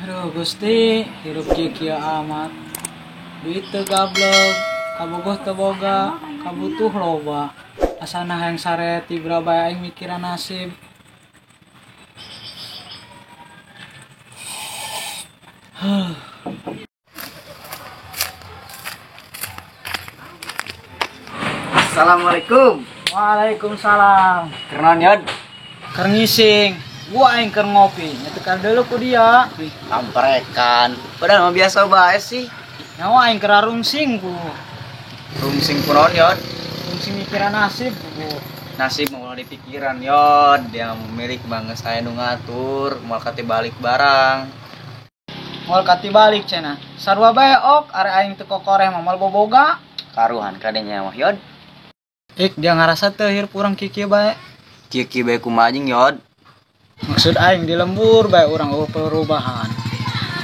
Aduh Gusti, hirup kieu-kieu amat. Duit teu gableg, kabogoh teu boga, kabutuh loba. Asana hayang sare tibra bae aing mikiran nasib. Assalamualaikum. Waalaikumsalam. Keur naon, Yod? Keur ngising. Gua aing keur ngopi. Nyetekan dulu ku dia. Wih, amprekan. Padahal mah biasa bae sih. Nyawa aing keur rungsing ku. Rungsing ku naon, Yod? Rungsing mikiran nasib ku. Nasib mah ulah dipikiran, Yod. Dia milik bangga saya nu ngatur, moal katibalik barang. Moal katibalik cenah. Sarua bae ok, are aing teu kokoreh mah moal boboga. Karuhan kadenya mah, Yod. Ik dia ngarasa teu hirup urang kieu bae. Kieu bae kumaha anjing, Yod? Maksud aing di lembur bae urang eueuh perubahan.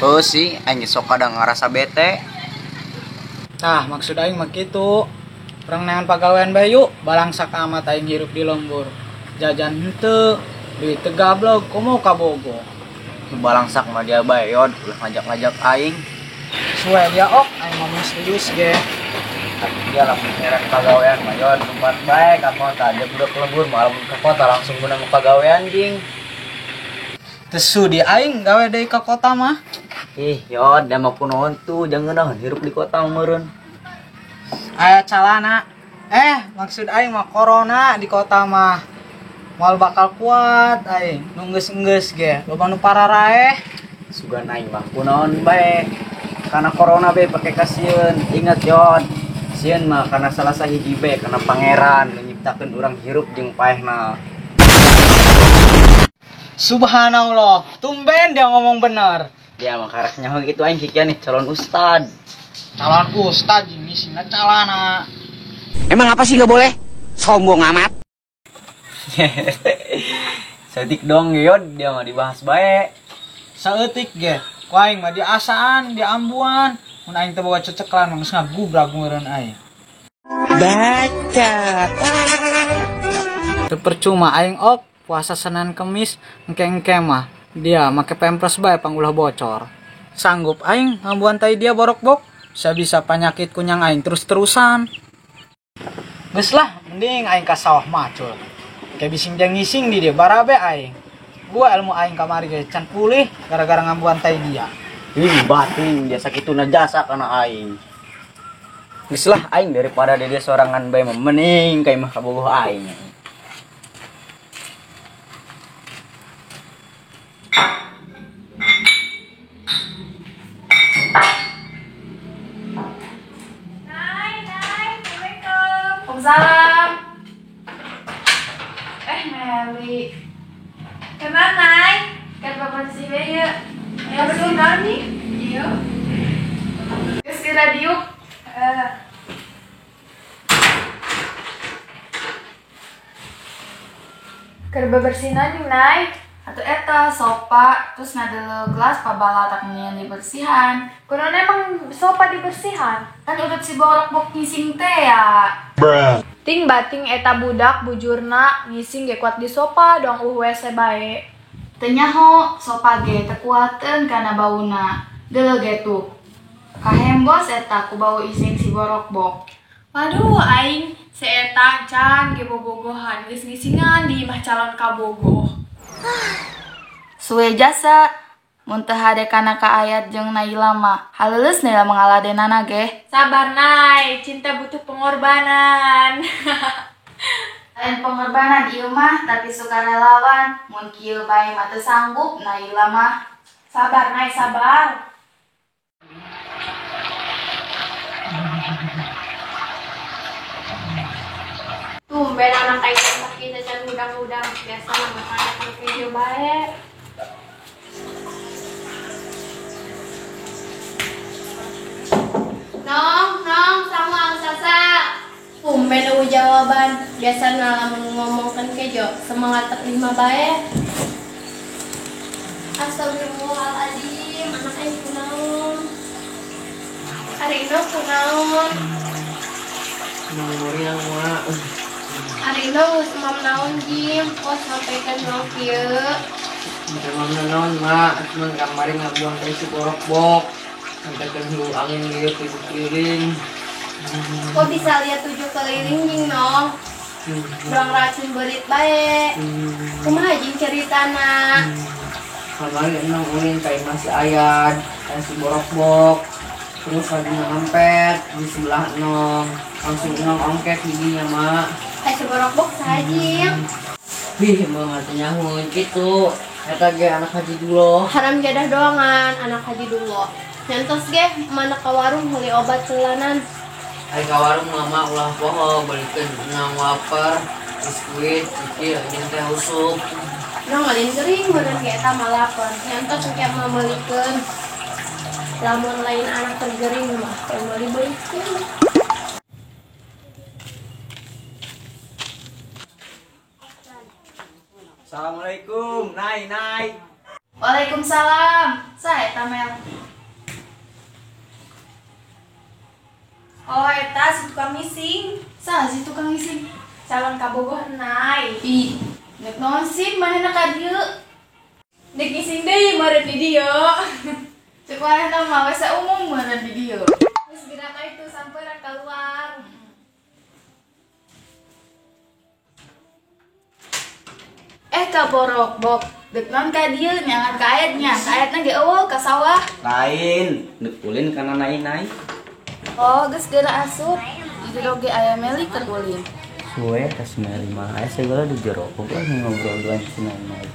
Oh sih, aing sok kadang ngarasa bete. Tah, maksud aing mah kitu. Urang neangan pagawean bae yuk, balangsak amat aing hirup di lembur. Jajan henteu, duit teu gablog, komo kabogo. Balangsak mah dia bae, Yod, ulah ngajak-ngajak aing. Suwe dia ok, aing mah serius ge. Dia lamun heran pagawean mah, Yod, tempat bae ka kota, dia budak lembur mah lamun ka kota langsung menang pagawean jing. Tesu di aing gawe deui ka kota mah. Ih, Yod, dia mah kunaon tuh, jangan ngeunaheun hirup di kota meureun. Aya calana. Maksud aing mah corona di kota mah. Moal bakal kuat aing, nu geus-geus ge, loba nu pararaeh. Sugan aing mah kunaon bae. Karena corona bae pake kasieun. Ingat, Yod. Sieun mah karena salah sahiji bae, karena pangeran nu nyiptakeun urang hirup jeung paehna. Subhanallah, tumben dia ngomong bener. Dia mah karek nyaho gitu aing kikian nih calon ustad. Calon ustad jeung ngisingna calana. Emang apa sih nggak boleh? Sombong amat. Saeutik dong, Yod, dia mah dibahas bae. Saeutik ge, ku aing mah diasaan, diambuan. Mun aing teu boga ceceklan mah geus ngagubrak meureun aing. Baca. Teu percuma aing ok puasa Senin Kemis engke-engke mah dia make pampers bae pangulah bocor. Sanggup aing ngambuan tai dia borok-bok, bisa-bisa panyakit kunyang aing terus-terusan. Geus lah, mending aing ka sawah macul. Kayak bising dia ngising di dia barabe aing. Gua ilmu aing kamari ge can pulih gara-gara ngambuan tai dia. Ih, batin dia sakituna jasa kana aing. Geus lah aing daripada dia sorangan bae mah mending ka imah kabogoh aing. Salam. Meli. Kemana, Nay? Kan bapak sih ya. Ya betul nih. Iya. Geus kira diuk. Keur bebersihan nih, Nay. Atuh eta sopa terus ngadeuleu gelas pabala tak mendingan dibersihan. Kunaon emang sopa dibersihan? Kan urut si borok-bok ngising teh ya. Bruh. Ting bating eta budak bujurna ngising ge kuat di sopa dong WC bae. Teu nyaho sopa ge teu kuateun kana bauna. Deuleu ge tuh. Kahembos eta ku bau ising si borok-bok. Waduh aing si eta can ge bobogohan geus ngisingan di imah calon kabogoh. Suwe jasa mun teu hade kana kaayat jeung Naila mah haleuleus Naila mangaladenana ge. Sabar Nay, cinta butuh pengorbanan. Lain pengorbanan ieu mah tapi sukarelawan. Mun kieu bae mah teu sanggup Naila mah. Sabar Nay, sabar. Tumben anak aing sakit can hudang-hudang biasa mah makan anu kejo bae. Nong, nong, sama sasa. Tumben eueuh jawaban. Biasana lamun ngomongkeun kejo semangat terima bae. Astagfirullahaladzim, anak aing kunaon? Ari Ino kunaon? Muriang wa. Ari Ino geus emam naon jim, kok sampai ka nong kieu? Emang naon mak, cuman kamari ngabuang teh si borok-bok. Sampai ke angin lieu tujuh keliling. Kok bisa lihat tujuh keliling jing nong? Kurang racun berit bae. Kumaha jing ceritana? Kamari nong ulin ka imah si Ayad, ka si borok-bok. Terus lagi ngempet di sebelah nong, langsung nong ongkek giginya mak. Si borok-bok saha jing? Wih, mau ngerti nyahun gitu. Eta ge anak haji dulu. Haram jadah doangan anak haji dulu. Nyantos ge mana ka warung meuli obat celanan. Ai ka warung mama ulah poho belikeun nang wafer, biskuit, cicil jeung teh usuk. Nong ngalin gering meureun ge eta mah lapar. Nyantos engke mah meulikeun. Lamun lain anak tergering mah teh meuli beulikeun. Assalamualaikum, Nay, Nay. Waalaikumsalam. Saya eta Mel. Oh, eta si tukang ngising. Saha si tukang ngising? Calon kabogoh Nay. Ih, nek naon sih manehna ka dieu? Nek ngising deui meureun di dieu. Cek manehna mah we saumum meureun di dieu. Geus gerak itu samperan keluar. Ka borok-bok, dek naon ka dieu nyangan ka ayatnya, ka ayatna ge eueuh ka sawah. Lain, dek ulin kana nai-nai. Oh, geus geura asup. Di jero ge aya Meli keur ulin. Suwe ka si Meli mah aya segala di jero, goblok ngobrol duan si nai-nai.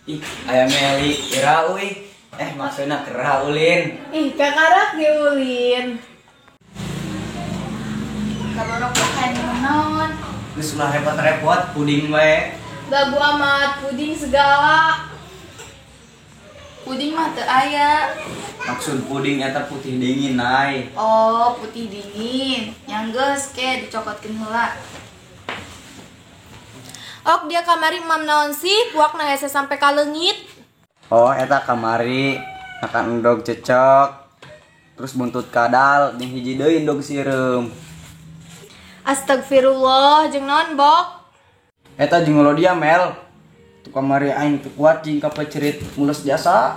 Ih, aya Meli, ira euy. Maksudna kera ulin. Ih, kakarak ge ulin. Ka borok-bok aya naon? Geus ulah repot-repot puding wae. Lagu amat puding segala. Puding mah teu aya. Maksud puding eta putih dingin, Nay. Oh, putih dingin. Yang geus ke dicokotkeun heula. Ok, dia kamari mam naon sih? Puakna hese sampai kaleungit. Oh, eta kamari makan endog cecek. Terus buntut kadal jeung hiji deui endog sireum. Astagfirullah, jeung naon, Bok? Eta jeung lo dia, Mel. Tuh kamari aing teu kuat jeung kapecerit mules jasa.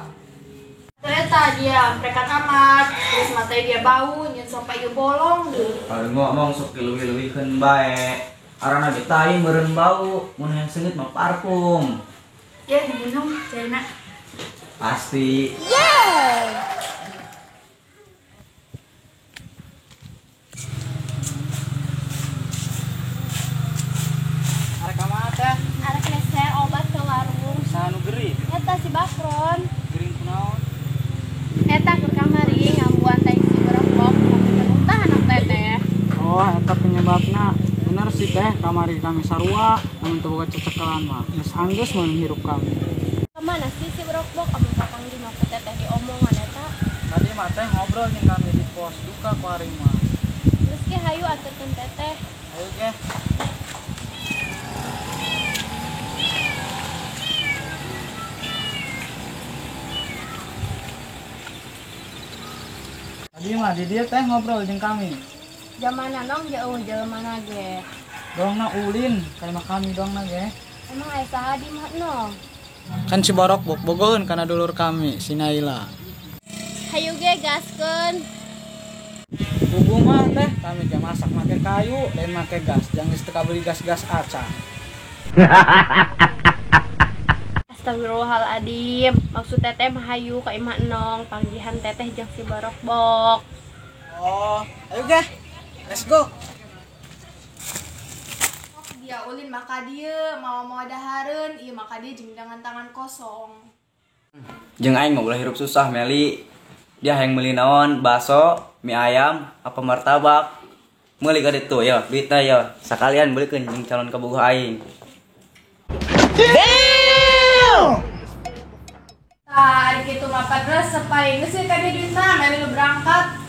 Ternyata dia mereka amat, terus matanya dia bau, nyen sampai ieu bolong deh. Kalau ngomong sok dileuwih-leuwihkeun bae. Arana ge tai meureun bau, mun hayang seungit mah parfum. Ya diminum, caina. Pasti. Yeay! Arek meser obat ke warung. Saha nu gering? Eta si Bakron. Gering kunaon? Eta keur kamari ngambuan teh si borok-bok sampai muntah anak teteh. Oh, eta penyebabna. Bener sih teh, kamari kami sarua, lamun teu boga cecekelan mah. Geus anggeus mun hirup kami. Kamana sih si borok-bok amun kapanggih mah ku teteh diomongan eta? Tadi mah teh ngobrol jeung kami di pos duka ku ari mah. Geus ge hayu aturkeun teteh. Hayu ge. Tadi mah di dia teh ngobrol jeung kami. Jamana nong jauh jelema ge. Dongna ulin kayak kami dongna ge. Emang aya saha di mah nong? Kan si borok-bok bogoheun kana dulur kami, si Naila. Hayu ge gaskeun. Bubu mah teh kami ge masak make kayu, lain make gas. Jang geus teu kabeli gas-gas acan. Astagfirullahaladzim. Maksud teteh mah hayu ka imah nong, panggihan teteh jeung si borok-bok. Oh, ayo ge. Let's go. Dia ulin maka dia mau-mau dahareun, ieu maka dia jeung dengan tangan kosong. Jeung aing mah ulah hirup susah, Meli. Dia hayang meuli naon? Baso, mie ayam, apa martabak. Meuli ka ditu ya, duitna ya. Sakalian beulikeun jeung calon kabogoh aing. Damn! Tah, ari kitu mah padahal sepaing geus ka dia duitna, Meli nu berangkat.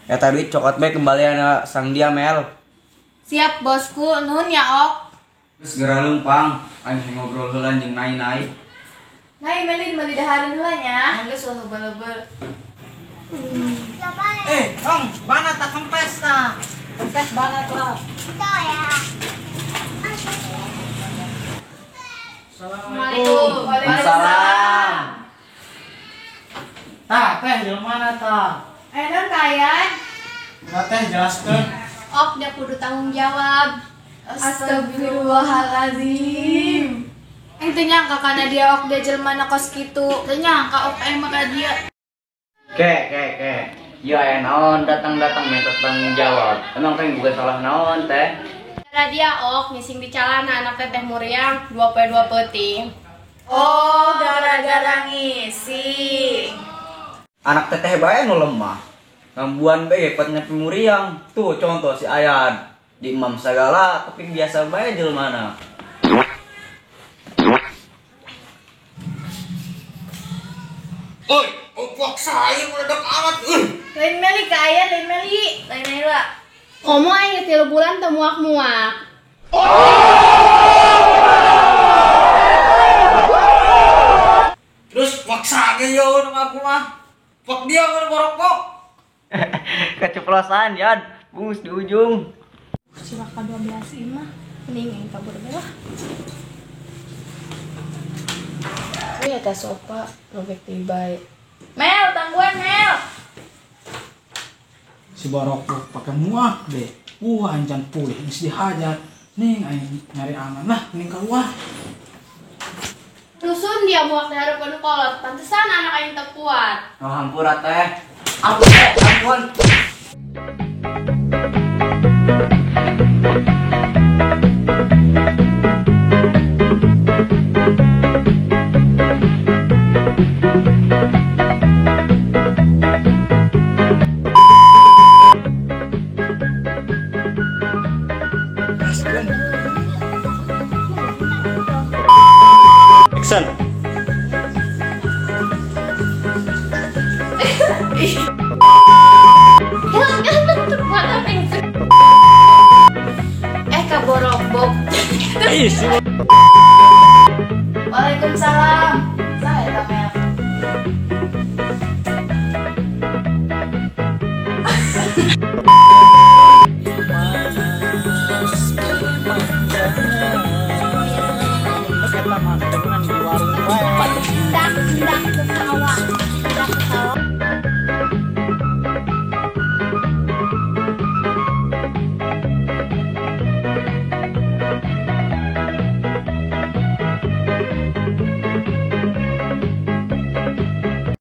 Eta duit cokot bae kembalian sang dia, Mel. Siap bosku, nuhun ya ok. Geus geura leumpang, aing ngobrol heula jeung Nai-nai. Nai Meli meuli dahareun heula nya. Geus ulah lebar-lebar. Tong, bana tak kempes tah. Kempes bana lah. Itu ya. Assalamualaikum. Waalaikumsalam. Tah, teh jelema mana tah? Naon kayan? Enggak teh jelaskeun. Ok, dia kudu tanggung jawab. Astagfirullahalazim. Aing teu nyangka kana dia ok dia jelema na kos kitu. Teu nyangka ok aing mah ka dia. Ke. Ya aya naon datang-datang minta tanggung jawab. Emang teh bukan salah naon teh? Gara dia ok ngising di calana anak teteh muriang 2 poe 2 peuting. Oh, gara-gara ngising. Anak teteh bae nu lemah. Ngambuan bae hebat nyepi muriang. Tuh contoh si Ayad. Di imam sagala tapi biasa bae jelmana. Oi, opak saya meledak amat. Lain meli ka Ayad, lain meli. Lain Naila. Komo aing geus 3 bulan teu muak-muak. Terus paksa ge yo nu ngaku mah. Pak dia ngan borokok. Keceplosan, Yad. Bungus di ujung. Cilaka 12 imah. Mending aing kabur bae lah. Ini eta sopa robek tiba. Mel, tangguan Mel. Si borokbok pakai muak deh. Wah, aing can pulih geus dihajar. Ning aing nyari aman lah, mending keluar. Rusun dia muak di harapan kolot. Pantesan anak aing teu kuat. Oh, hampura teh. Ampun teh, ampun. Action. Ka borokbok. Waalaikumsalam. Saha eta Mel? Eta mah dengan di warung bae. Hendak ketawa.